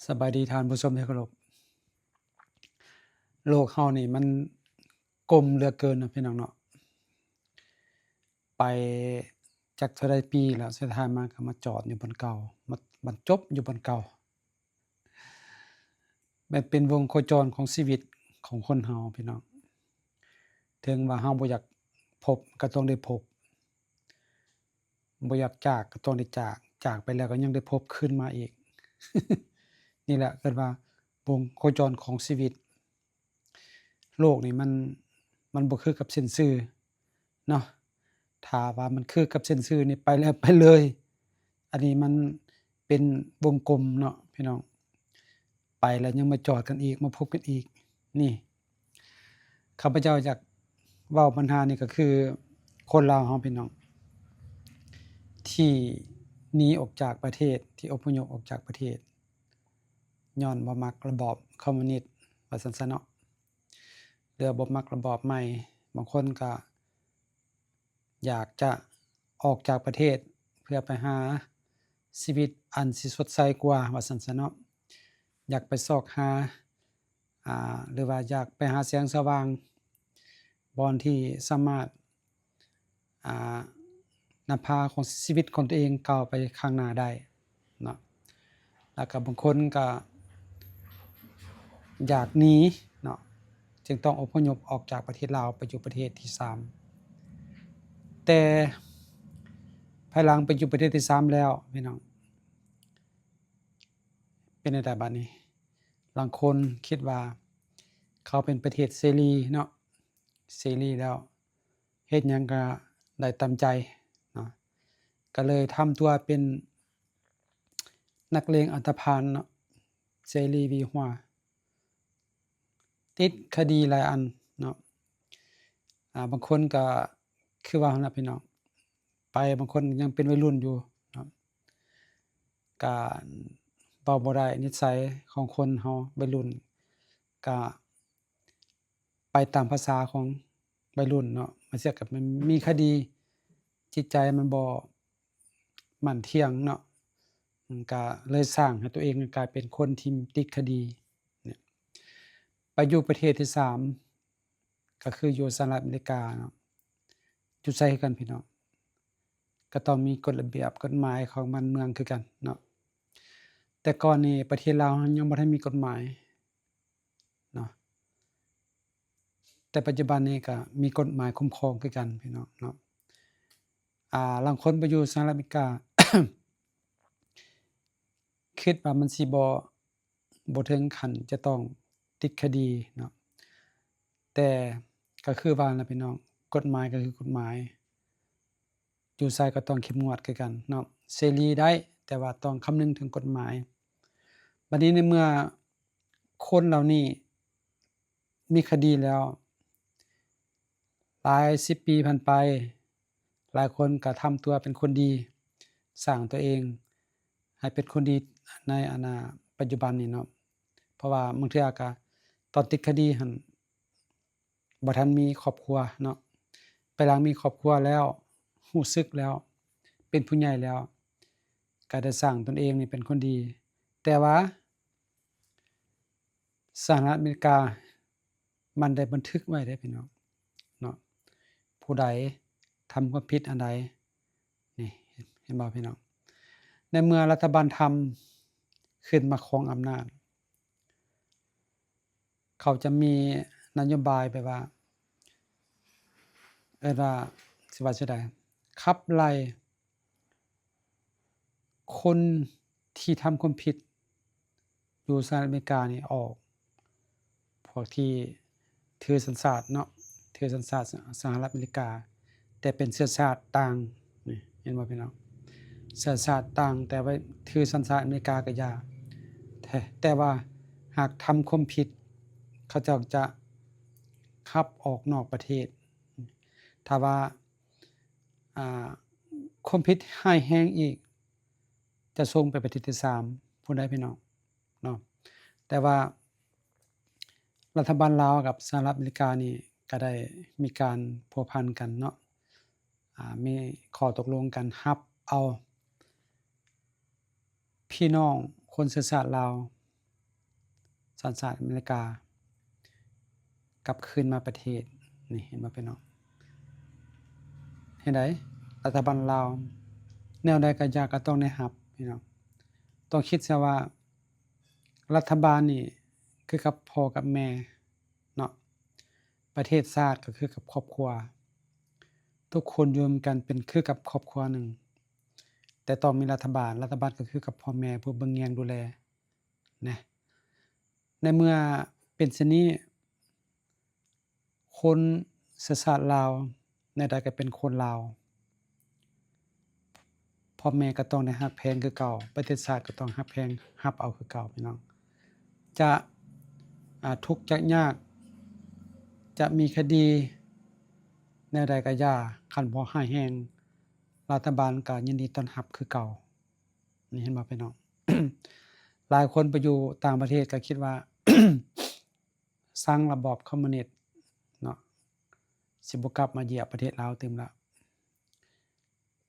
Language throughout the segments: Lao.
ສະບາຍດີທ່ານຜູ້ຊົມທີ່ເຄົາລົບ. ໂລກເຮົານີ້ມັນກົມເຫຼືອເກີນເນາະ ພີ່ນ້ອງເນາະ. ໄປຈັກເທົ່າໃດປີແລ້ວ ສຸດທ້າຍມາກໍມາຈອດຢູ່ບ່ອນເກົ່າ ມາບັນຈົບຢູ່ບ່ອນເກົ່າ. ແມ່ນເປັນວົງໂຄຈອນຂອງຊີວິດຂອງຄົນເຮົາ ພີ່ນ້ອງ. ເຖິງວ່າເຮົາບໍ່ຢາກພົບກໍຕ້ອງໄດ້ພົບ, ບໍ່ຢາກຈາກກໍຕ້ອງໄດ້ຈາກ, ຈາກໄປແລ້ວກໍຍັງໄດ້ພົບຄືນມາອີກ. ນີ້ແຫຼະເອີ້ນວ່າວົງໂຄຈອນຂອງຊີວິດ. ໂລກນີ້ມັນ, ມັນບໍ່ຄືກັບເສັ້ນຊື່ເນາະ. ຖ້າວ່າມັນຄືກັບເສັ້ນຊື່ນີ້ ໄປແລ້ວໄປເລີຍ. ອັນນີ້ມັນເປັນວົງກົມເນາະ ພີ່ນ້ອງ. ໄປແລ້ວຍັງມາຈອດກັນອີກ, ມາພົບກັນອີກ. ນີ້ ຂ້າພະເຈົ້າຢາກເວົ້າບັນຫານີ້ກໍຄື ຄົນລາວເຮົາ ພີ່ນ້ອງ ທີ່ໜີອອກຈາກປະເທດ, ທີ່ອົບພະຍົບອອກຈາກປະເທດ ຍ້ອນບໍ່ມັກລະບອບຄອມມູນິດ ວ່າຊັ້ນຊະເນາະ, ຫຼືວ່າບໍ່ມັກລະບອບໃໝ່. ບາງຄົນກໍຢາກຈະອອກຈາກປະເທດ ເພື່ອໄປຫາຊີວິດອັນຊິສົດໃສກວ່າ ວ່າຊັ້ນຊະເນາະ, ຢາກໄປຊອກຫາ ອ່າ ຫຼືວ່າຢາກໄປຫາແສງສະຫວ່າງ ບ່ອນທີ່ສາມາດ ອ່າ ນຳພາຂອງຊີວິດຂອງຕົວເອງກ້າວໄປຂ້າງໜ້າໄດ້ເນາະ. ແລ້ວກໍບາງຄົນກໍຢາກໜີເນາະ, ຈຶ່ງຕ້ອງອົບພະຍົບອອກຈາກປະເທດລາວໄປຢູ່ປະເທດທີສາມ. ແຕ່ພາຍຫຼັງໄປຢູ່ປະເທດທີສາມແລ້ວ ພີ່ນ້ອງ ເປັນແນວໃດບາດນີ້? ລາງຄົນຄິດວ່າເຂົາເປັນປະເທດເສລີເນາະ, ເສລີແລ້ວ ເຮັດຫຍັງກໍໄດ້ຕາມໃຈເນາະ, ກໍເລີຍທຳຕົວເປັນນັກເລງອັນຕະພານເນາະ, ເສລີວີຫົວ ຕິດຄະດີຫຼາຍອັນເນາະ. ອ່າ ບາງຄົນກໍຄືວ່າຫັ້ນລະ ພີ່ນ້ອງ, ໄປບາງຄົນຍັງເປັນໄວລຸ້ນຢູ່ເນາະ, ກະເວົ້າບໍ່ໄດ້. ນິໄສຂອງຄົນເຮົາໄວລຸ້ນ ກະໄປຕາມພາສາຂອງໄວລຸ້ນເນາະ, ບາງເທື່ອກໍມັນມີຄະດີ, ຈິດໃຈມັນບໍ່ໝັ້ນທ່ຽງເນາະ, ມັນກະເລີຍສ້າງໃຫ້ຕົວເອງກາຍເປັນຄົນທີ່ຕິດຄະດີເນຍ. ໄປຢູ່ປະເທດທີສາມ ກໍຄືຢູ່ສະຫະລັດອາເມລິກາເນາະ, ຢູ່ໃສຄືກັນ ພີ່ນ້ອງ, ກໍຕ້ອງມີກົດລະບຽບກົດໝາຍຂອງບ້ານເມືອງຄືກັນເນາະ. ແຕ່ກ່ອນນີ້ປະເທດລາວເຮົາຍັງບໍ່ທັນມີກົດໝາຍເນາະ, ແຕ່ປັດຈຸບັນນີ້ກໍມີກົດໝາຍຄຸ້ມຄອງຄືກັນ ພີ່ນ້ອງເນາະ. ອ່າ ລາງຄົນໄປຢູ່ສະຫະລັດອາເມລິກາ ຄິດວ່າມັນຊິບໍ່ ບໍ່ເຖິງຂັ້ນຈະຕ້ອງຕິດຄະດີເນາະ, ແຕ່ກໍຄືວ່ານະ ພີ່ນ້ອງ, ກົດໝາຍກໍຄືກົດໝາຍ, ຢູ່ໃສກໍຕ້ອງເຂັ້ມງວດຄືກັນເນາະ. ເສລີໄດ້ ແຕ່ວ່າຕ້ອງຄຳນຶງເຖິງກົດໝາຍ. ບັດນີ້ໃນເມື່ອຄົນເຫຼົ່ານີ້ ມີຄະດີແລ້ວ ຫຼາຍສິບປີຜ່ານໄປ, ຫຼາຍຄົນກໍທຳຕົວເປັນຄົນດີ, ສ້າງຕົວເອງໃຫ້ເປັນຄົນດີໃນ ອັນນ່າ ປັດຈຸບັນນີ້ເນາະ. ເພາະວ່າບາງເທື່ອກໍຕອນຕິດຄະດີຫັ້ນ ບໍ່ທັນມີຄອບຄົວເນາະ, ໄປຫຼັງມີຄອບຄົວແລ້ວ, ຮູ້ສຶກແລ້ວ, ເປັນຜູ້ໃຫຍ່ແລ້ວ, ກໍໄດ້ສ້າງຕົນເອງນີ້ເປັນຄົນດີ. ແຕ່ວ່າ ສະຫະລັດອາເມລິກາມັນໄດ້ບັນທຶກໄວ້ເດ້ ພີ່ນ້ອງເນາະ, ຜູ້ໃດທຳຄວາມຜິດອັນໃດ. ນີ້ ເຫັນບໍ່ ພີ່ນ້ອງ? ໃນເມື່ອລັດຖະບານທຳຂຶ້ນມາຄອງອຳນາດ, ເຂົາຈະມີນະໂຍບາຍແບບວ່າ ເອີ້ນວ່າ ຊິວ່າຈັ່ງໃດ, ຂັບໄລ່ ຄົນທີ່ທຳຄວາມຜິດຢູ່ສະຫະລັດອາເມລິການີ້ອອກ, ພວກທີ່ຖືສັນຊາດເນາະ, ຖືສັນຊາດສະຫະລັດອາເມລິກາ ແຕ່ເປັນເຊື້ອຊາດຕ່າງ, ນີ້ ເຫັນບໍ່ ພີ່ນ້ອງ? ເຊື້ອຊາດຕ່າງ ແຕ່ວ່າຖືສັນຊາດອາເມລິກາກໍຢ່າ, ແຕ່ ແຕ່ວ່າຫາກທຳຄວາມຜິດ ເຂົາເຈົ້າຈະຂັບອອກນອກປະເທດ. ຖ້າວ່າ ອ່າ ຄວາມຜິດຮ້າຍແຮງອີກ ຈະສົ່ງໄປປະເທດທີສາມພຸ້ນໃດ໋ ພີ່ນ້ອງເນາະ. ແຕ່ວ່າລັດຖະບານລາວກັບສະຫະລັດອາເມລິການີ້ກໍໄດ້ມີການພົວພັນກັນເນາະ, ອ່າ ມີຂໍ້ຕົກລົງກັນຮັບເອົາ ພີ່ນ້ອງຄົນເຊື້ອຊາດລາວ ສັນຊາດອາເມລິກາ ກັບຄືນມາປະເທດ. ນີ້ເຫັນບໍ່ພີ່ນ້ອງ? ເຫັນໃດ? ລັດຖະບານລາວ ແນວໃດກໍຢ່າ ກໍຕ້ອງໄດ້ຮັບພີ່ນ້ອງ. ຕ້ອງຄິດຊະວ່າ ລັດຖະບານນີ້ຄືກັບພໍ່ກັບແມ່ເນາະ, ປະເທດຊາດກໍຄືກັບຄອບຄົວ. ທຸກຄົນຢູ່ນຳກັນເປັນຄືກັບຄອບຄົວໜຶ່ງ, ແຕ່ຕ້ອງມີລັດຖະບານ, ລັດຖະບານກໍຄືກັບພໍ່ແມ່ຜູ້ເບິ່ງແຍງດູແລນະ. ໃນເມື່ອເປັນເຊັ່ນນີ້, ຄົນເຊື້ອຊາດລາວ ແນວໃດກໍເປັນຄົນລາວ, ພໍ່ແມ່ກໍຕ້ອງໄດ້ຮັກແພງຄືເກົ່າ, ປະເທດຊາດກໍຕ້ອງຮັກແພງ ຮັບເອົາຄືເກົ່າພີ່ນ້ອງ. ຈະ ອາ ທຸກຈະຍາກ, ຈະມີຄະດີແນວໃດກໍຢ່າ, ຄັນບໍ່ຮ້າຍແຮງ, ລັດຖະບານກໍຍິນດີຕ້ອນຮັບຄືເກົ່າ. ນີ້ເຫັນບໍ່ພີ່ນ້ອງ? ຫຼາຍຄົນໄປຢູ່ຕ່າງປະເທດກໍຄິດວ່າ ຊັງລະບອບຄອມມູນິດເນາະ, ຊິບໍ່ກັບມາຢຽບປະເທດລາວຕື່ມລະ.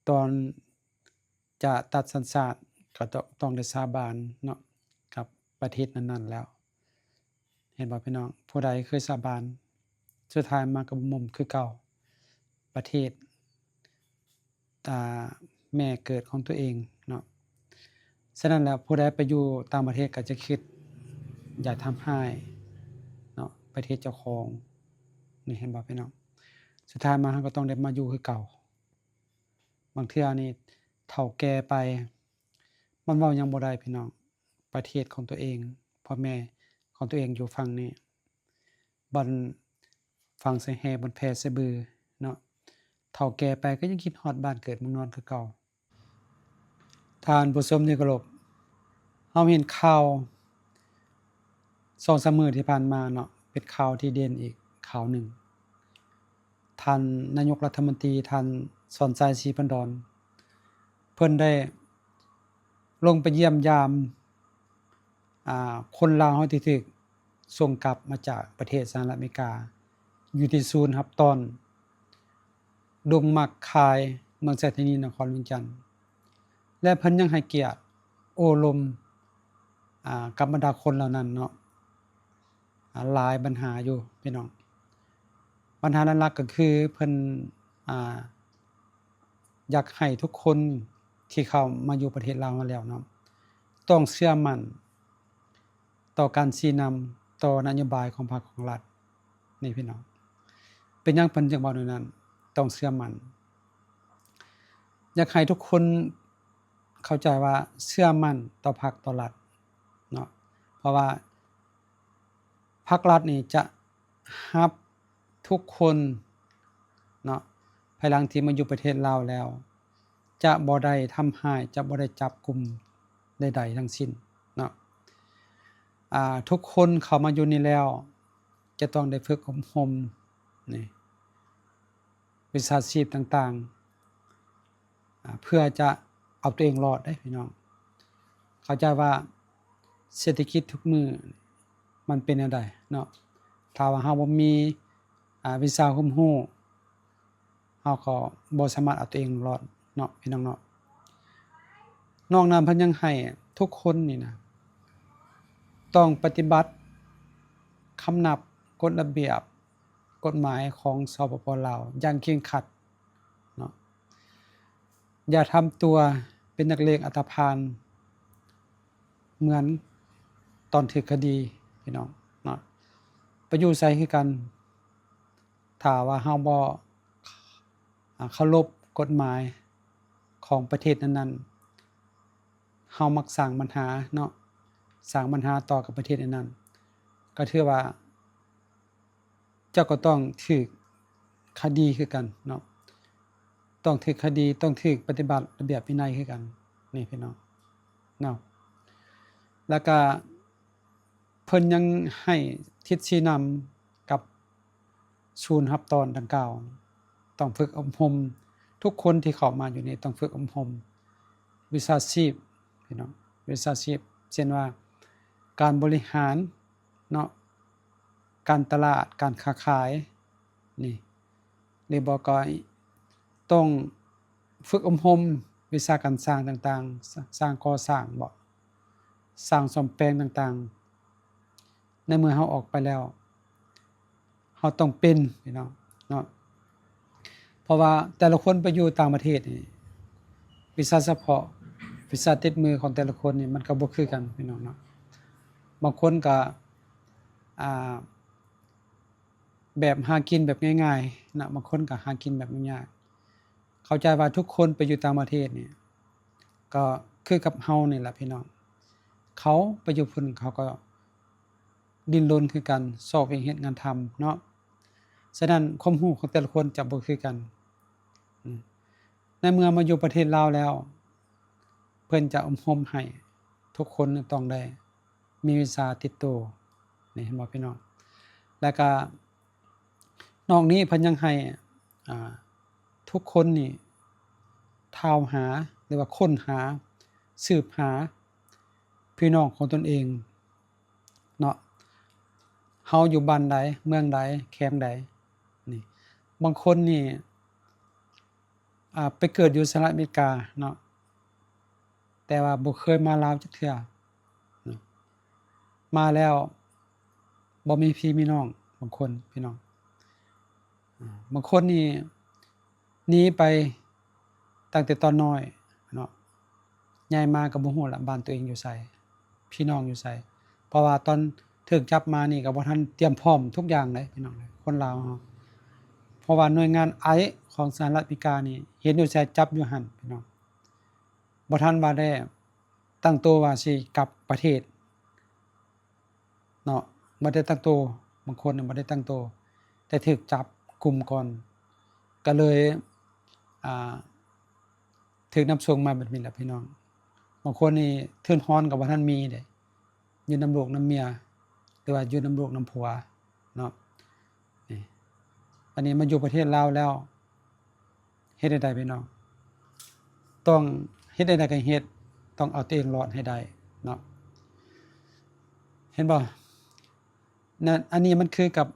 ຕອນຈະຕັດສັນຊາດກໍຕ້ອງ ຕ້ອງໄດ້ສາບານເນາະ ກັບປະເທດນັ້ນໆແລ້ວ. ເຫັນບໍ່ພີ່ນ້ອງ? ຜູ້ໃດເຄີຍສາບານ ສຸດທ້າຍມາກໍບໍ່ໝົມຄືເກົ່າ. ປະເທດ ອ່າ ແມ່ເກີດຂອງຕົວເອງເນາະ. ສະນັ້ນແລ້ວ ຜູ້ໃດໄປຢູ່ຕ່າງປະເທດກໍຈະຄິດຢາກທຳຮ້າຍເນາະ ປະເທດເຈົ້າຂອງ. ນີ້ເຫັນບໍ່ພີ່ນ້ອງ? ສຸດທ້າຍມາເຮົາກໍຕ້ອງໄດ້ມາຢູ່ຄືເກົ່າ. ບາງເທື່ອນີ້ເຖົ້າແກ່ໄປ ມັນເວົ້າຫຍັງບໍ່ໄດ້ພີ່ນ້ອງ. ປະເທດຂອງຕົວເອງ, ພໍ່ແມ່ຂອງຕົວເອງຢູ່ຝັ່ງນີ້, ບ່ອນຝັງໃສ່ແຮ່, ບ່ອນແຜ່ໃສ່ບືເນາະ, ເຖົ້າແກ່ໄປກໍຍັງຄິດຮອດບ້ານເກີດເມືອງນອນຄືເກົ່າ. ທ່ານຜູ້ຊົມທີ່ເຄົາລົບ, ເຮົາເຫັນຂ່າວສອງສາມມື້ທີ່ຜ່ານມາເນາະ, ເປັນຂ່າວທີ່ເດັ່ນອີກຂ່າວໜຶ່ງ. ທ່ານນາຍົກລັດຖະມົນຕີ ທ່ານ ສອນໄຊ ສີພັນດອນ ເພິ່ນໄດ້ລົງໄປຢ້ຽມຢາມ ອາ ຄົນລາວເຮົາທີ່ຖືກສົ່ງກັບມາຈາກປະເທດສະຫະລັດອາເມລິກາ ຢູ່ທີ່ສູນຮັບຕ້ອນດົງໝາກຄາຍ ເມືອງໄຊທານີ ນະຄອນຫຼວງວຽງຈັນ ແລະ ເພິ່ນຍັງໃຫ້ກຽດໂອ້ລົມ ອາ ກັບບັນດາຄົນເຫຼົ່ານັ້ນເນາະ. ອາ ຫຼາຍບັນຫາຢູ່ພີ່ນ້ອງ. ບັນຫາຫຼັກໆກໍຄືເພິ່ນ ອາ ຢາກໃຫ້ທຸກຄົນທີ່ເຂົ້າມາຢູ່ປະເທດລາວເຮົາແລ້ວເນາະ ຕ້ອງເຊື່ອໝັ້ນຕໍ່ການຊີ້ນຳ ຕໍ່ນະໂຍບາຍຂອງພັກຂອງລັດນີ້ພີ່ນ້ອງ. ເປັນຫຍັງເພິ່ນຈຶ່ງເວົ້າແນວນັ້ນ? ຕ້ອງເຊື່ອໝັ້ນ. ຢາກໃຫ້ທຸກຄົນເຂົ້າໃຈວ່າເຊື່ອໝັ້ນຕໍ່ພັກຕໍ່ລັດເນາະ ເພາະວ່າ ພັກລັດນີ້ຈະຮັບທຸກຄົນເນາະ ພາຍຫຼັງທີ່ມາຢູ່ປະເທດລາວແລ້ວ ຈະບໍ່ໄດ້ທຳຮ້າຍ ຈະບໍ່ໄດ້ຈັບກຸມໃດໆທັງສິ້ນເນາະ. ອາ ທຸກຄົນເຂົ້າມາຢູ່ນີ້ແລ້ວ ຈະຕ້ອງໄດ້ຝຶກອົບຮົມນີ້ ວິຊາຊີບຕ່າງໆ ອາ ເພື່ອຈະເອົາຕົວເອງລອດເດ້ພີ່ນ້ອງ. ເຂົ້າໃຈວ່າເສດຖະກິດທຸກມື້ມັນເປັນແນວໃດເນາະ, ຖ້າວ່າເຮົາບໍ່ມີ ອາ ວິຊາຄວາມຮູ້ ເຮົາກໍບໍ່ສາມາດເອົາຕົວເອງລອດເນາະ ພີ່ນ້ອງເນາະ. ນອກນັ້ນເພິ່ນຍັງໃຫ້ທຸກຄົນນີ້ນະ ຕ້ອງປະຕິບັດຄຳນັບ ກົດລະບຽບ ກົດໝາຍຂອງ ສປປ ລາວ ຢ່າງເຄັ່ງຄັດເນາະ. ຢ່າທຳຕົວເປັນນັກເລງອັນຕະພານ ເໝືອນຕອນຖືກຄະດີພີ່ນ້ອງເນາະ. ໄປຢູ່ໃສຄືກັນ ຖ້າວ່າເຮົາບໍ່ ອາ ເຄົາລົບກົດໝາຍຂອງປະເທດນັ້ນໆ ເຮົາມັກສ້າງບັນຫາເນາະ ສ້າງບັນຫາຕໍ່ກັບປະເທດນັ້ນໆ ກໍຖືວ່າເຈົ້າກໍຕ້ອງຖືກຄະດີຄືກັນເນາະ, ຕ້ອງຖືກຄະດີ ຕ້ອງຖືກປະຕິບັດລະບຽບວິໄນຄືກັນ ນີ້ພີ່ນ້ອງເນາະ. ແລ້ວກະເພິ່ນຍັງໃຫ້ທິດຊີ້ນຳກັບ ສູນຮັບຕ້ອນດັ່ງກ່າວ ຕ້ອງຝຶກອົບຮົມ, ທຸກຄົນທີ່ເຂົ້າມາຢູ່ນີ້ຕ້ອງຝຶກອົບຮົມວິຊາຊີບ ພີ່ນ້ອງ, ວິຊາຊີບ ເຊັ່ນວ່າ ການບໍລິຫານເນາະ, ການຕະຫຼາດ, ການຄ້າຂາຍນີ້ ຫຼືບໍ່ກໍຕ້ອງຝຶກອົບຮົມວິຊາການຊ່າງຕ່າງໆ, ຊ່າງກໍ່ສ້າງບໍ, ຊ່າງສ້ອມແປງຕ່າງໆ. ໃນເມື່ອເຮົາອອກໄປແລ້ວ ເຮົາຕ້ອງເປັນ ພີ່ນ້ອງເນາະ. ເພາະວ່າແຕ່ລະຄົນໄປຢູ່ຕ່າງປະເທດນີ້ ວິຊາສະເພາະ ວິຊາຕິດມືຂອງແຕ່ລະຄົນນີ້ ມັນກໍບໍ່ຄືກັນ ພີ່ນ້ອງເນາະ. ບາງຄົນກໍ ອ່າ ແບບຫາກິນແບບງ່າຍໆນະ, ບາງຄົນກໍຫາກິນແບບຍາກ. ເຂົ້າໃຈວ່າທຸກຄົນໄປຢູ່ຕ່າງປະເທດນີ້ ກໍຄືກັບເຮົານີ້ແຫຼະ ພີ່ນ້ອງ. ເຂົາໄປຢູ່ພຸ້ນ ເຂົາກໍດີ້ນລົນຄືກັນ ຊອກວຽກເຮັດງານທຳເນາະ. ສະນັ້ນ ຄວາມຮູ້ຂອງແຕ່ລະຄົນຈະບໍ່ຄືກັນ. ອາ ໃນເມື່ອມາຢູ່ປະເທດລາວແລ້ວ ເພິ່ນຈະອົບຮົມໃຫ້ທຸກຄົນຕ້ອງໄດ້ມີວິຊາຕິດໂຕ ນີ້ເຫັນບໍ່ ພີ່ນ້ອງ? ແລ້ວກະນອກນີ້ເພິ່ນຍັງໃຫ້ ອ່າ ທຸກຄົນນີ້ທ້າວຫາ ຫຼືວ່າຄົ້ນຫາ ສືບຫາພີ່ນ້ອງຂອງຕົນເອງເນາະ, ເຮົາຢູ່ບ້ານໃດ ເມືອງໃດ ແຂວງໃດ. ນີ້ ບາງຄົນນີ້ ອ່າ ໄປເກີດຢູ່ສະຫະລັດອາເມລິກາເນາະ, ແຕ່ວ່າບໍ່ເຄີຍມາລາວຈັກເທື່ອເນາະ, ມາແລ້ວບໍ່ມີພີ່ມີນ້ອງ. ບາງຄົນ ພີ່ນ້ອງ ອາ ບາງຄົນນີ້ໜີໄປຕັ້ງແຕ່ຕອນນ້ອຍເນາະ, ໃຫຍ່ມາກໍບໍ່ຮູ້ລະ ບ້ານຕົວເອງຢູ່ໃສ ພີ່ນ້ອງຢູ່ໃສ. ເພາະວ່າຕອນຖືກຈັບມານີ້ກໍບໍ່ທັນຕຽມພ້ອມທຸກຢ່າງເດ້ ພີ່ນ້ອງເອີຍ ຄົນລາວເຮົາ. ເພາະວ່າໜ່ວຍງານໄອສ໌ຂອງສະຫະລັດອາເມລິການີ້ ເຫັນຢູ່ໃສຈັບຢູ່ຫັ້ນ ພີ່ນ້ອງ, ບໍ່ທັນວ່າໄດ້ຕັ້ງໂຕວ່າຊິກັບປະເທດເນາະ, ບໍ່ໄດ້ຕັ້ງໂຕ. ບາງຄົນບໍ່ໄດ້ຕັ້ງໂຕ ແຕ່ຖືກຈັບກຸມກ່ອນ ກໍເລີຍ ອ່າ ຖືກນຳສົ່ງມາແບບນີ້ແຫຼະ ພີ່ນ້ອງ. ບາງຄົນນີ້ທຶນຮອນກໍບໍ່ທັນມີເດ້ ຢູ່ນຳລູກນຳເມຍ ຫຼືວ່າຢູ່ນຳລູກນຳຜົວເນາະ. ນີ້ ອັນນີ້ມາຢູ່ປະເທດລາວແລ້ວ ເຮັດໃດໄດ້ ພີ່ນ້ອງ? ຕ້ອງເຮັດໃດໄດ້ກໍເຮັດ, ຕ້ອງເອົາຕົວເອງລອດໃຫ້ໄດ້ເນາະ, ເຫັນບໍ່? ນັ້ນ ອັນນີ້ມັນຄືກັບ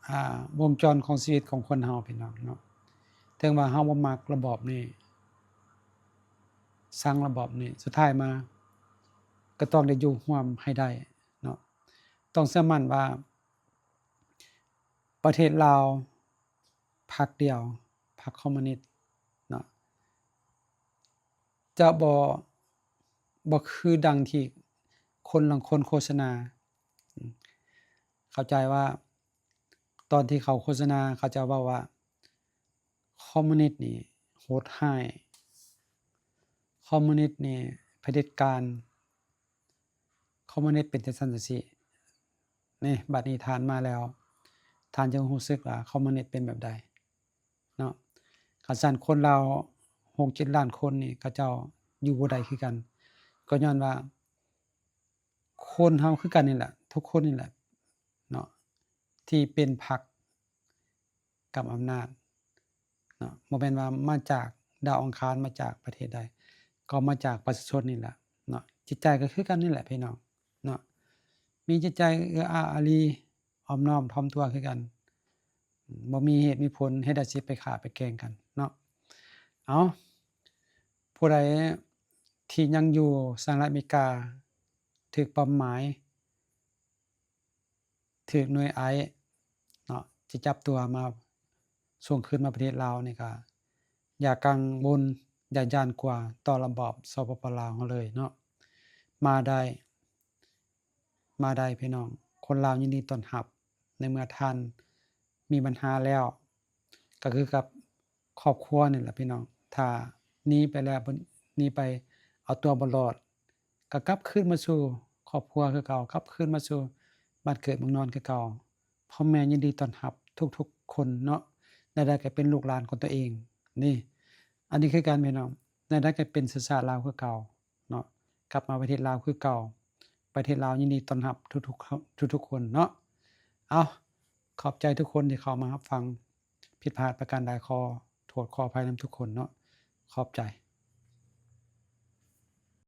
ອ່າ ວົງຈອນຂອງຊີວິດຂອງຄົນເຮົາ ພີ່ນ້ອງເນາະ. ເຖິງວ່າເຮົາບໍ່ມັກລະບອບນີ້ ຊັງລະບອບນີ້ ສຸດທ້າຍມາກໍຕ້ອງໄດ້ຢູ່ຮ່ວມໃຫ້ໄດ້ເນາະ. ຕ້ອງເຊື່ອໝັ້ນວ່າປະເທດລາວ ພັກດຽວ ພັກຄອມມູນິດເນາະ ຈະບໍ່ ບໍ່ຄືດັ່ງທີ່ຄົນລາງຄົນໂຄສະນາ. ເຂົ້າໃຈວ່າຕອນທີ່ເຂົາໂຄສະນາ ເຂົາເຈົ້າເວົ້າວ່າ ຄອມມູນິດນີ້ໂຫດຮ້າຍ, ຄອມມູນິດນີ້ຜະເດັດການ, ຄອມມູນິດເປັນຈັ່ງຊັ້ນຈັ່ງຊີ້. ນີ້ ບັດນີ້ທ່ານມາແລ້ວ ທ່ານຈຶ່ງຮູ້ສຶກວ່າຄອມມູນິດເປັນແບບໃດເນາະ. ຄັນຊັ້ນຄົນລາວຫົກເຈັດລ້ານຄົນນີ້ ເຂົາເຈົ້າຢູ່ບໍ່ໄດ້ຄືກັນ, ກໍຍ້ອນວ່າ ຄົນເຮົາຄືກັນນີ້ແຫຼະ ທຸກຄົນນີ້ແຫຼະເນາະ ທີ່ເປັນພັກກຳອຳນາດເນາະ, ບໍ່ແມ່ນວ່າມາຈາກດາວອັງຄານ ມາຈາກປະເທດໃດ, ກໍມາຈາກປະຊາຊົນນີ້ແຫຼະເນາະ. ຈິດໃຈກໍຄືກັນນີ້ແຫຼະພີ່ນ້ອງເນາະ, ມີຈິດໃຈເອື້ອອາອາຣີ ອ່ອນນ້ອມຖ່ອມຕົວຄືກັນ, ບໍ່ມີເຫດມີຜົນ ເຮັດໃດຊິໄປຂ້າໄປແກ່ງກັນເນາະ. ເອົາ ຜູ້ໃດທີ່ຍັງຢູ່ສະຫະລັດອາເມລິກາ ຖືກປ້ອມໝາຍ ຖືກໜ່ວຍໄອສ໌ເນາະ ຈະຈັບຕົວມາສົ່ງຄືນມາປະເທດລາວນີ້ ກໍຢ່າກັງວົນ ຢ່າຢ້ານກົວຕໍ່ລະບອບ ສປປ ລາວ ເຮົາເລີຍເນາະ. ມາໄດ້ ມາໄດ້ພີ່ນ້ອງ, ຄົນລາວຍິນດີຕ້ອນຮັບ. ໃນເມື່ອທ່ານມີບັນຫາແລ້ວ ກໍຄືກັບຄອບຄົວນີ້ແຫຼະພີ່ນ້ອງ, ຖ້າໜີໄປແລ້ວ ໜີໄປເອົາຕົວບໍ່ລອດ ກໍກັບຄືນມາສູ່ຄອບຄົວຄືເກົ່າ, ກັບຄືນມາສູ່ບ້ານເກີດເມືອງນອນຄືເກົ່າ. ພໍ່ແມ່ຍິນດີຕ້ອນຮັບທຸກໆຄົນເນາະ, ແນວໃດກໍເປັນລູກຫຼານຂອງຕົວເອງ. ນີ້ ອັນນີ້ຄືກັນພີ່ນ້ອງ, ແນວໃດກໍເປັນສັນຊາດລາວຄືເກົ່າເນາະ, ກັບມາປະເທດລາວຄືເກົ່າ. ປະເທດລາວຍິນດີຕ້ອນຮັບທຸກໆ ທຸກໆຄົນເນາະ. ເອົາ ຂອບໃຈທຸກຄົນທີ່ເຂົ້າມາຮັບຟັງ, ຜິດພາດປະການໃດຂໍໂທດຂໍອະໄພນຳທຸກຄົນເນາະ. ຂອບໃຈ.